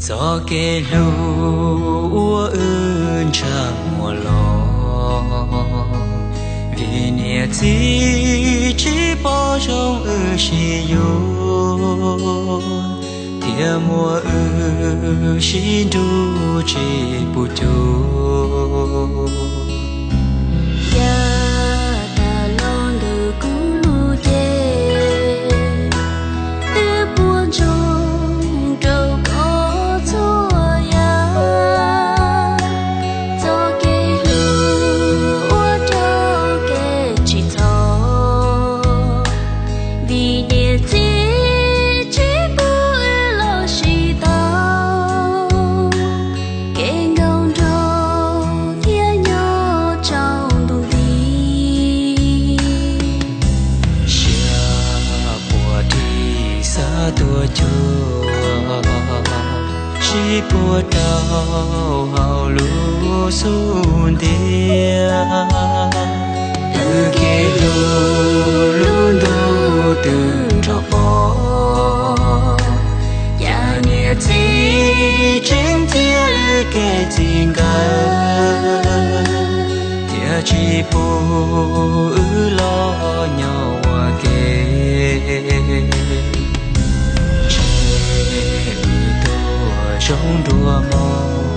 Txoj kev hlub uas wb ntsaj muag los, vim niam txiv tsis pom zoo wb sib yuav, thiaj muab wb sib nrug tsis pub cuag. Yam tas los ntawm kuv lub cev, twb puas ntsoog rau koj txhua yam. Txoj kev hlub ua rau kev tsis txhaum, vim niam txiv tsis pub wb los sib tau, kev nkauj nraug thiaj nyob tsaus ntuj nti. Siab puas ris xav tuaj cuag, sib puag rau hauv lub xub ntiag. Wb kev hlub lub ntuj twb nrog pom, cas niam txiv tseem cia wb kev txij nkawm, thiaj tsis pub wb los nyob ua ke. Ntshe wb tuag zoo nruab mog,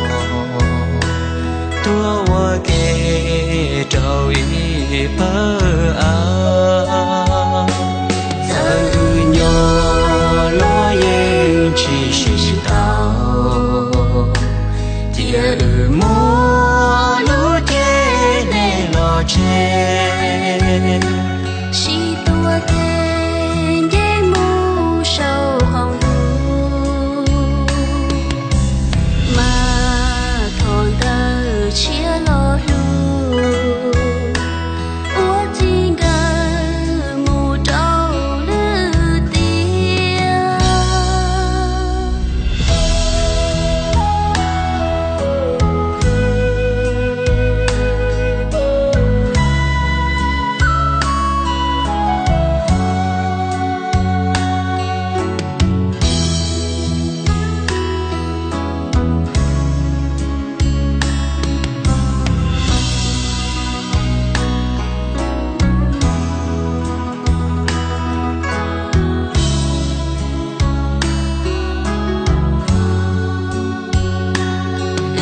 tuag ua ke rau ib pawg av. Txawm wb nyob los yeej tsis sib tau, cia wb muab lub cev neeg los tseg, sib tuav tes nce mus saum qaum ntuj, mas thov ntawm tshiab lo lus ua txij nkawm mus rau lwm tiam.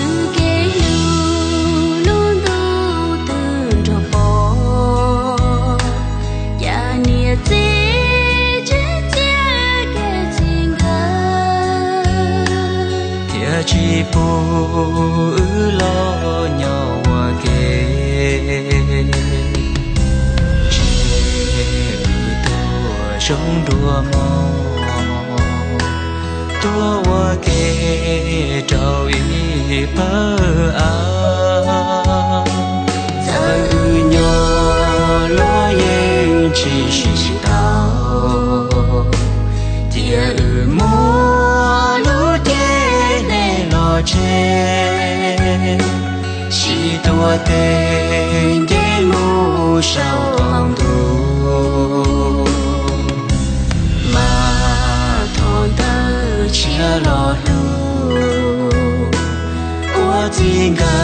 Wb kev hlub lub ntuj twb nrog pom, cas niam txiv tseem cia wb kev txij nkawm, thiaj tsis pub wb los nyob ua ke. Ntshe wb tuag zoo nruab mog, tuag ua ke rau ib pawg av. Txawm wb nyob los yeej tsis sib tau, cia wb muab lub cev neeg los tseg, sib tuav tes nce mus saum qaum ntuj, mas thov ntawm tshiab lo lus ua txij nkawm